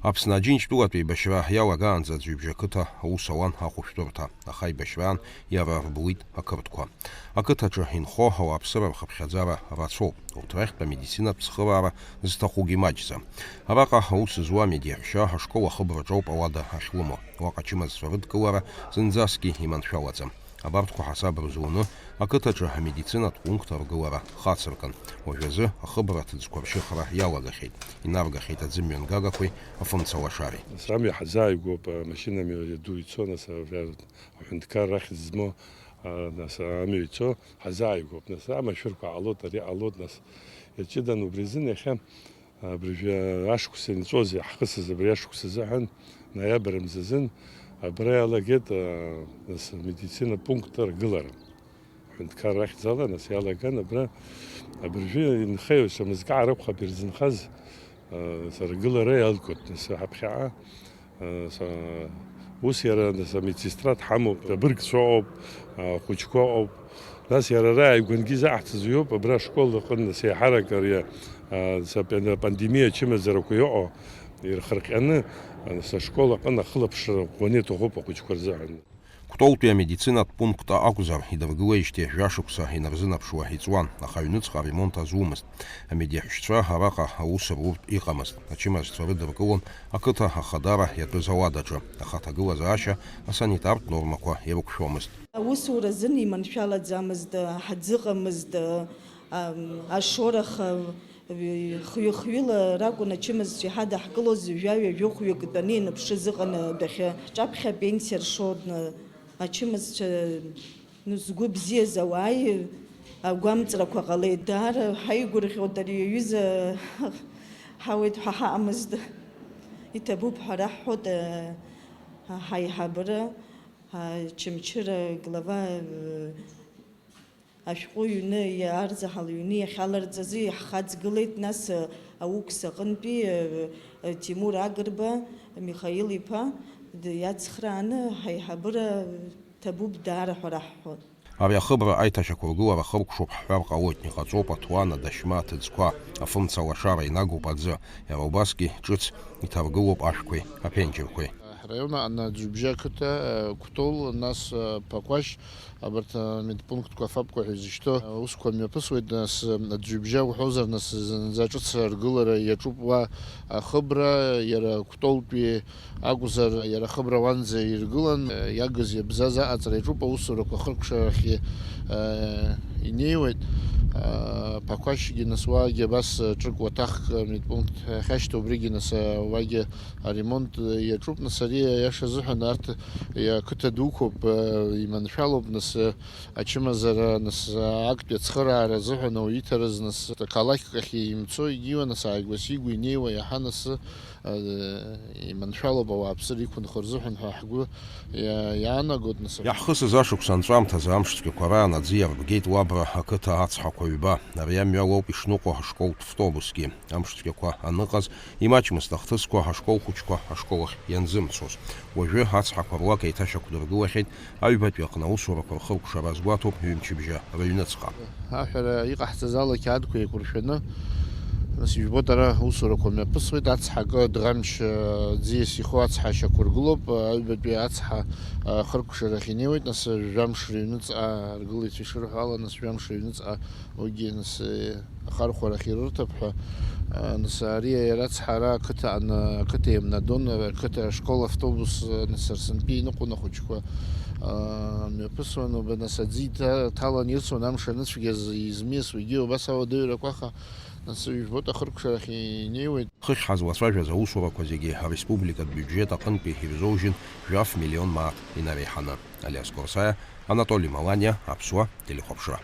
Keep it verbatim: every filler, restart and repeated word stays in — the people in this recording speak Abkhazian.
Аԥсны Аџьынџьтәылатә еибашьра иалагаанӡа Аӡҩыбжьа ақыҭа аус ауан ахәышәтәырҭа, аха аибашьраан иара рблит ақырҭқәа. Ақыҭаҿы инхо ауааԥсыра рхыԥхьаӡара рацәоуп, урҭ рахьтә амедицинатә цхыраара зҭахугьы маҷӡам. Араҟа аус зуа амедеҳәшьа ашкол ахыбраҿоуп ауада ахьлымоу. Уаҟа ачымазцәа рыдкылара зынӡаскгьы иманшәалаӡам. Абарҭқәа ҳасаб рзуны, ақыҭаҿы амедицинатә пункт аргылара хацыркын. Уажәазы ахыбра аҭыӡқәа ршьыхра иалагахьеит, инаргахьеит аӡымҩангагақәеи афымцалашареи. Нас амҩа ҳазааигәоуп, амашьына амҩа ду ицо, нас абра аҳәынҭқар рахь змоу, а, нас амҩа ицо ҳазааигәоуп. Нас амашәырқәа ҟалоит, ари ҟалоит, нас иаҷыдан убри азын иахьа Абыржәы ашықәс инҵәоз иаҳхысыз абри ашықәс азыҳәан, ноиабр мзазын, абра иалагеит, а, нас, медицина пункт аргылара. Аҳәынҭқарра ахьӡала, нас, иалаган абра, абыржәы инхеиуа шамызкаа ракәхап ирзынхаз, а, нас, аргылара иалгоит, нас, ҳаԥхьаҟа. Са, ус иара, нас, амедсестра дҳамоуп, абыргцәа ыҟоуп, ахәыҷқәа ыҟоуп. Нас иара ара ааигәангьы изаҳҭаз иоуп, абра ашкол аҟны, нас, еиҳарак ари, а, са пан-, апандемиа ачымазарақәа иҟоу ирхырҟьаны, а, нас, ашкол аҟны ахылаԥшра ӷәӷәаны иаҭахуп ахәыҷқәа рзыҳәан. Кәтолтәи амедицинатә пункт акәзар, идыргылеижьҭеи жәашықәса инарзынаԥшуа иҵуан, аха аҩныҵҟа аремонт азумызт. Амедеҳәшьцәа араҟа аус руртә иҟамызт. Ачымазцәа рыдыркылон ақыҭа ахадара иатәыз ауадаҿы, аха аҭагылазаашьа асанитартә нормақәа ирықәшәомызт. Аусура азын иманшәалаӡамызт, ҳаӡыҟамызт, ам, ашоура ха-, хҩы-хҩыла ракәын ачымазцәа иҳадаҳкылоз, жәаҩа-жәохәҩык тәаны ианыԥшыз ыҟан адәахьы. Ҳҿаԥхьа апенсиа ршон, ачымазцәа Ну, згәы бзиаз ауааи агәамҵрақәа ҟалеит. Даара ҳаигәырӷьоит ари аҩыза, ҳауеит ҳәа ҳаҟамызт. Иҭабуп ҳәа раҳҳәоит, а, ҳаиҳабыра, Очамчыра глава, а, ашәҟәы ҩны, иарзаҳал ҩны иахьаларҵазы иаҳхаҵгылеит, нас, а, аукс аҟынтәи, а, а, Тимур Агрба Михаил иԥа д-, иацхрааны ҳаиҳабыра Ҭабуп даара ҳәа раҳҳәон. Ари ахыбра аиҭашьақәыргылара хыркәшоуп ҳҳәар ҟалоит, иҟаҵоуп аҭуан, адашьма, аҭыӡқәа, афымца лашара инагоуп аӡы, иара убасгьы ҿыц иҭаргылоуп ашәқәеи аԥенџьырқәеи. Ҳраион аҟны Аӡҩыбжьа ақыҭа, Кәтол, нас Ԥақәашь, абарҭ амедпунктқәа, афабқәа ҳәа изышьҭоу аусқәа мҩаԥысуеит, нас Аӡҩыбжьа уҳәозар, нас зынӡа ҿыц аргылара иаҿуп уа ахыбра, иара Кәтолтәи акәзар, иара ахыбра уанӡа иргылан, иагыз иабзаз аҟаҵара иаҿуп, аусурақәа хыркәшарахьы, э, инеиуеит. Э, Ԥақәашьгьы нас уагьы абас ҿык уаҭахк медпункт ахьашьҭоу, убригьы нас, э, уагьы аремонт иаҿуп, нас ари аиаша азыҳәан арҭ, э, ақыҭа дуқәоуп, э, иманшәалоуп, нас, э, ачымазара, нас, э, актәи ацхыраара азыҳәан ауаҩы иҭарыз, нас, ақалақь ахь имцо егьиуа, нас ааигәа-сигәа инеиуа иаҳа, нас, Э, иманшәалоуп ауааԥсыра иқәынхо рзыҳәан ҳәа ҳгәы иа-, иаанагоит, нас. Иаҳхысыз ашықәс анҵәамҭазы амш цәгьақәа раан аӡы иарбгеит Уабра ақыҭа ацҳақәа ҩба. Ари амҩа лоуп ишныҟәо ҳашколтә втобусгьы. Амш цәгьақәа аныҟаз, имаҷмызт ахҭысқәа ҳашкол хәыҷқәа ашкол ахь ианзымцоз. Уажәы ацҳақәа руак еиҭашьақәдыргылахьеит, Аҩбатәи аҟны аусурақәа рхыркәшара азгәаҭоуп ҩымчыбжьа рыҩныҵҟа. Аҳәара иҟаҳҵаз ала ақьаадқәа еиқәыршәаны, нас, ижәбоит, ара аусурақәа мҩаԥысуеит, ацҳа акы дӷамшь, ӡиас иху ацҳа шьақәыргылоуп, аҩбатәи ацҳа, а, хыркәшарахь инеиуеит, нас, жәамш рыҩныҵҟа, аргылаҩцәа ишырҳәо ала, нас, жәамш рыҩныҵҟа уигьы, нас, ахархәарахь ирырҭап ҳәа, а, нас, ари иара ацҳара ақыҭа ан-, ақыҭа еимнадон, ақыҭа ашкол автобус, а, нас, Арсынтәи иныҟәон ахәыҷқәа, а, мҩаԥысуан, убас, нас, аӡы иҭа-, ҭалан ирсуан, амш аныцәгьаз измиасуагьы убас ауадаҩрақәа, аха, нас, ижәбоит, ахыркәшарахь инеиуеит. Хыхь ҳазлацәажәаз аусурақәа зегьы ареспубликатә биуџьет аҟынтәи ирзоужьын жәаф миллион мааҭ инареиҳаны. Алиас Корсаиа, Анатоли Маланиа, Аԥсуа телехәаԥшра.